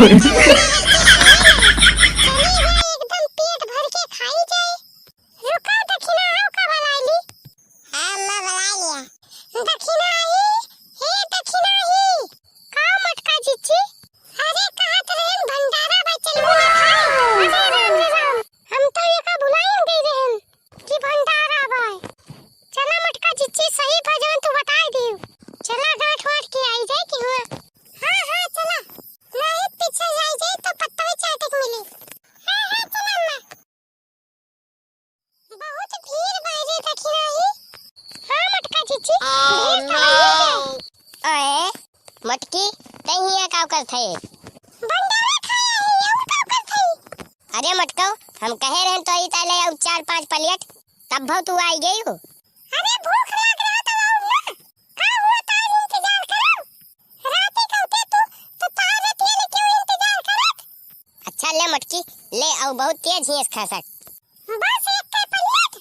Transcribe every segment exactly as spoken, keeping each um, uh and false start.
चली ना, एकदम पेट भर के खाई जाए। रुका, दखिना आओ का बुलाई ली। हाँ, अम्मा, बुलाई लिया। दखिना आई, हे दखिना आई। का मटका जिज्जी? अरे, कहत रहन भंडारा बा, चलबू ना खाए? अरे राम रे राम, हम तो एका भुलाइन गई रहन कि भंडारा बा। चला मटका जिज्जी, सही भजन तू बताई दियो। चला गांठ वांठ के आई जाए कि हुआ। हाँ, हाँ, चला। नहीं पीछे जाई जाए तो पत्ता चाटे के मिली। हाँ, हाँ, चला अम्मा। बहुत भीड़ बाय रे दखिना ही। हाँ मटका जिज्जी, भीड़ तो है। ओए मटकी, तै हियां का करत है? भंडारा खाए ही, और का करत है? अरे मटकऊ, हम कहे रहन तो ई ताले अब चार पांच प्लेट, तब भौ तू आई गई हो। अरे भूख लाग रहा तो और ना। का हुआ तार इंतजार करो। राती का होते तू, तू तार रतिया ले क्यों इंतजार करत? अच्छा ले मटकी, ले, अउ बहुत तेज हियस खसक। बस एक के प्लेट।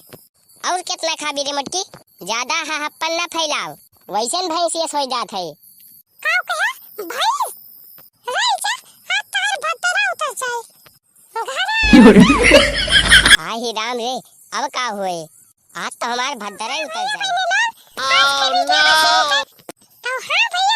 और कितना खाबी रे मटकी? ज्यादा हहप्पन ना फैलाओ, वैसे न भैंस ये सोई जात है। का कहे? भैंस? रही जा, हाथ तार भद्दरा उतर जाए। घरा। आही राम रे, अब का होए? आज तो हमार भद्दरा ही उतर जाए। तो हाँ भैया,